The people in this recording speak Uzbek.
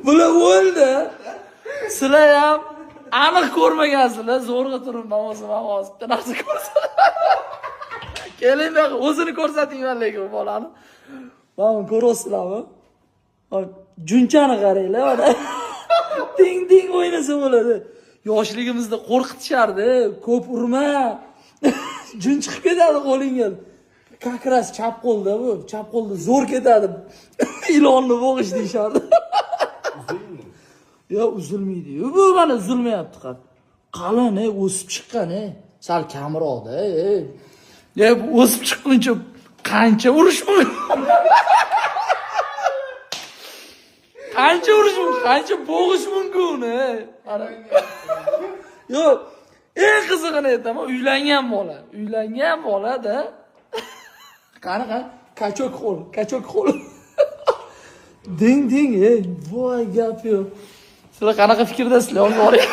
Bular o'ldi. Sizlar ham aniq ko'rmagansizlar. Zo'rg'a turibman o'zim ham hozir bitta narsa ko'rsataman. Keling bu yoqqa, o'zini ko'rsatingman lekin bu bolani. Mana buni ko'ryapsizlarmi? Hop, junchani qaranglar mana. Ding ding o'ynasa bo'ladi. Yoshligimizda qo'rqitishardi, ko'p urma. Jun chiqib ketadi qo'lingga. Как раз chap qo'lda bu, chap qo'lda zo'r ketadi. Ilonni bo'g'ish deyishardi. Yo, uzilmaydi. Bu mana uzilmayapti qani. Qalin, o'sib chiqqan, Sal kamroqda, Ya, bu o'sib chiqquncha qancha urish mumkin? Qancha urish mumkin? Qancha bo'g'ish mumkin, Mana. Yo'q, eng qizig'ini aytaman, uylangan bola. Uylangan bola-da. Qani, qani, kachok qo'l, kachok qo'l. Ding ding, ey, voy gap yo'q. Sizlar qanaqa fikrdasizlar? Yozib yuboring.